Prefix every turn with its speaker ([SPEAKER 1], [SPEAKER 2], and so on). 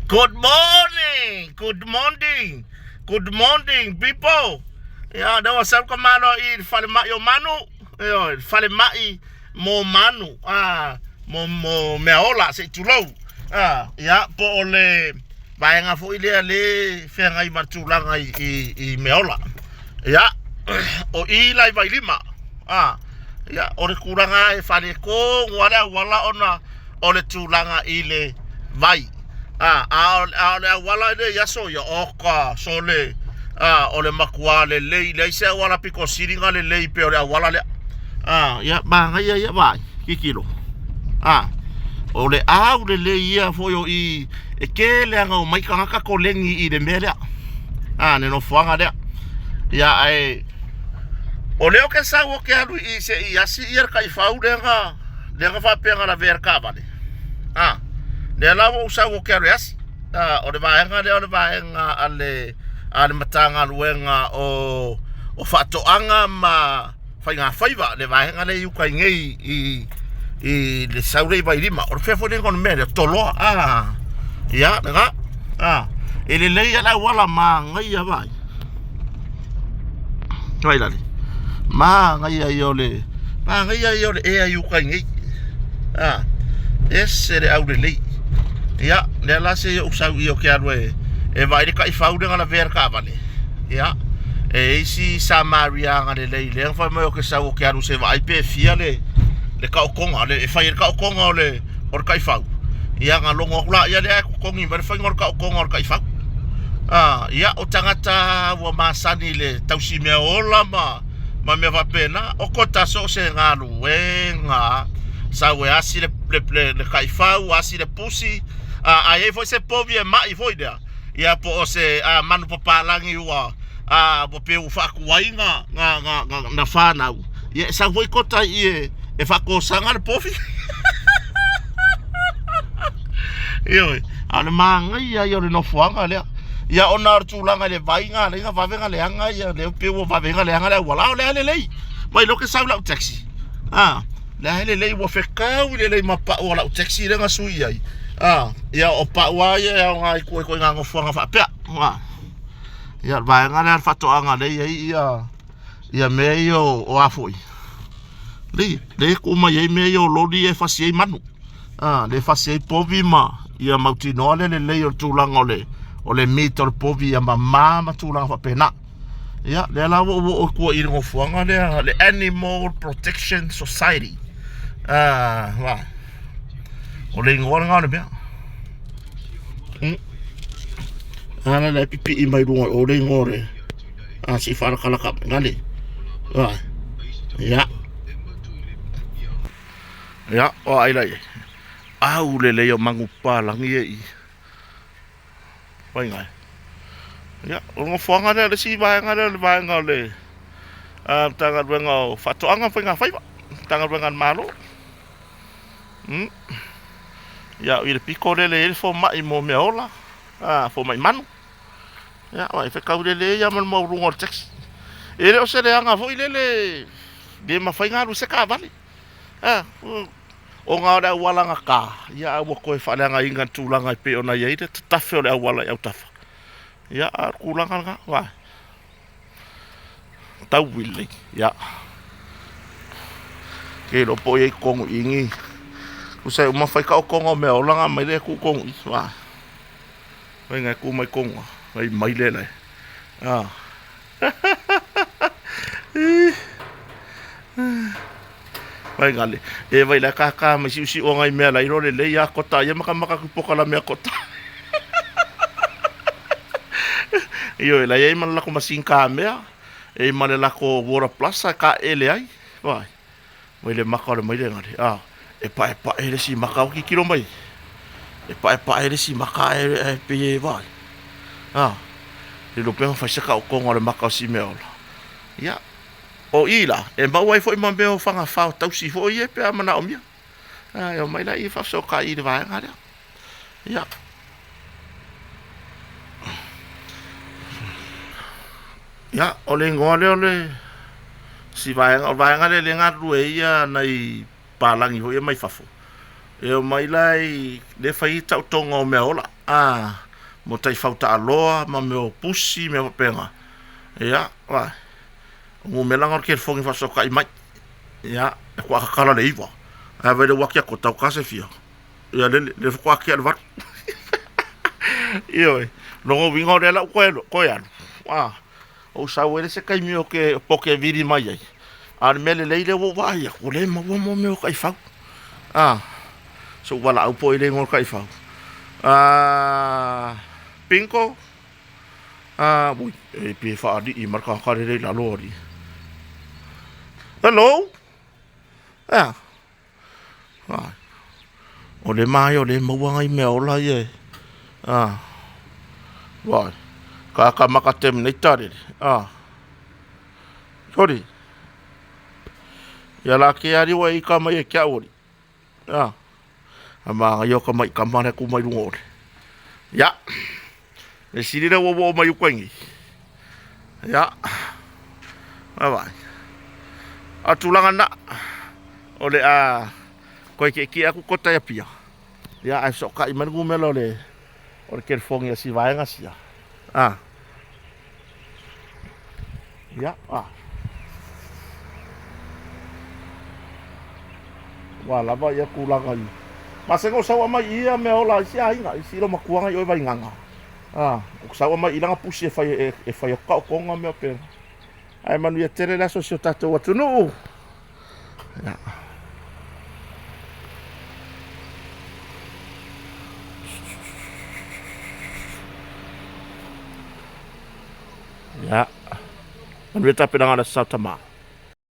[SPEAKER 1] Good morning, good morning, good morning people. Ia, lea ua sau ka malo i le falemai o manu, ioe, le falemai mo manu, ah, mo, mo mea ola, se i tulou. Ah, ia, po o le vaega foi lea le feagai ma le tulaga i, i, i mea ola. Ia, o i la i Vailima, ah, ia, o le tulaga e faaletonu lava le auala ona o le tulaga i le vai. A, a o, a o le auala lea i aso ia, oka, sole, a, o le matua lelei, leai se auala pito sili ona lelei pei o le auala lea. A, ia, manaia ia vaai, tilotilo. A, o le au lelei ia foi o i, e tele lava ona omai tagata koleni i le mea lea, a, le nofoaga lea. Ia, ae o lea ou te sau ou te alu i i se i asi ia le taifau lea na, lea na faapea na lavea i le taavale. A, lea la ua ou sau ou te alu e asi. A, o le vaega lea o le vaega a le, a le Matagaluega o, o Faatoaga ma Faigafaiva, le vaega lea i uta i nei i, i le sau lea i Vailima. O le fea foi lea o le mea lea, Toloa. A, ia, lena. A, e lelei lava le auala manaia vaai. Vai lale. Manaia ia o le manaia ia o le ea i uka i nei. A, ese le aulelei. Ia, lea la se i ou sau i o ke alu e, e vaai le taifau lea na lavea i le taavale. Ia, e i ai si Samariaga lelei lea na fai mai o ke sau o ke alu se vaai pe fia le, le taotoga, le, e fai ai le taotoga o le, o le taifau. Ia, na logo atu la ia lea e totogi mai le faiga o le taotoga o le taifau. A, ia, o tagata ua masani i le tausi mea ola ma, ma mea faapena, o kota so o se galuega, sau e asi le, le, le, le taifau, asi le pusi, a, a i ai foi se povi e mai foi lea, ia po o se a, manu papalagi ua, a, ua pei ua faatuai na, na, na, na, na fanau, ia e sau foi kota i i e, e faatosaga le povi. Ioe, a o le manaia ia o le nofoaga lea. Ia ona o le tulaga i le vai na ala ai ona vave ona leaga ia lea pei ua vave ona leaga le auala. A o lea e lelei. Mai loa ke sau lau taxi. A, lea e lelei ua fetau lelei ma pau o lau taxi lea na sui ai. A, ia o pau lava ia e aoga i tua i ituaiga nofoaga faapea. A, ia o le vaega lea o le faatoaga lea e i ai ia ia mea ia o a foi. Lea, lea e tuu mai ai mea ia o loli ia e fasi ai manu. A, lea e fasi ai povi ma ia mautinoa le lelei o le tulaga o le o le meat o le povi ia mama ma tulaga faapena. Ia, lea la ua ou oo atu ai i le nofoaga lea, le Animal Protection Society. Ah, va. O le igoa lena o le mea. Mm. Ala la e pipii mai luga o le igoa o le a se i faalakalaka mai gale. Va. Ia. Ia, o ai lai. Au lelei o manupapalagi e i. Wai ngai. Ia, o le nofoaga lea, le isi vaega lea, o le vaega o le Matagaluega o Faatoaga ma Faigafaiva, Matagaluega a le Malo. Mm. Ia, i le pito lea e i ai le fomai mo mea ola, fomai manu. Ia, e fetau lelei lava ma le maualuga o le taxi. E le o se leaga foi lele, le mafai ona alu ai se taavale. A, ona o le auala na ta, ia a ua toe faaleagaina i le tulaga e pei ona i ai le tatafe o le auala i autafa. Ia, a o le tulaga lena, uae, taui lelei, ia. Ou te iloa po o i ai i totonu i i ni, tusa e uma fai taotoga o meaola ona aumai lea e tuu i totonu i i, uae. Fai na e tu mai totonu lava, mai lea la. Ah. Vai gale. E vai la kaka mai siusiu o ngai mea la ilo lelei a kota ia makamaka ku poka la mea kota. Ioe la iai ma le lako machine ka mea, e ma le lako water plus ka ele ai. Vai. Mai le maka o le maile gale. A, e paepae le isi maka o kikilo mai. E paepae le isi maka e, e pei e vai. A, lilo pea fai se taotoga o le maka o si mea ola. Ia, o i la, e maua ai foi ma mea o fagafao tausi foi ia pe a manaomia. A, e omai laia e faafesootai i le vaega lea. Ia. Ia, o le igoa lea o le si vaega, o le vaega lea lea e galulue ai nai palagi foi ia mai fafo. E omai la i lea e fai ai taotoga o meaola, a, mo taifau taaloa ma mea o pusi mea faapena. Ia, vaai, o numera na o le telefoni e faafesootai mai. Ia, e faatoa tatala i le 9, ae vaai i le uati atu, tau ta se fia? Ia lele, lea faatoa tea i le 8. Ioe, lona uiga o lea la ua toe, toe alu, a, ou sau ai le isi taimi ou te poke vili mai ai. A o le mea lelei lea ua ou vaai atu, ua le maua mo mea o taifau. A, sou valaau po i le igoa o le taifau. A, bingo, a, ui, e pe faalii ma le tagata lele i lalo alii. Hello? E a? O le maea o lea e maua nai mea ola ia e. A. Vai. Kaka maka terminator lele. A. Sori. Ia la ke ari wa i ka mai e kia ori. A. A ma ia ka mai kama le ku mai lunga ore. Ia. Le sili le ua mai uka ngi. Ia. Vai vai. A tulaga na o le a koe kiekie aku kota i Apia. Ia ae fesootai mai le numera o le o le telefoni a si vaega sia. A. Ia, a. Ua lava ia tulaga i. Masega o saua mai i ia mea ola i si aiga, i si lomatuaga i oe Vaigaga. A, o saua mai i lana pusi e fai e, e fai atu taotoga mea pena. Ae manuia tele le aso si o tatou atunuu. Ia. Ia. Manuia tapenaga o le Aso Sa Tama.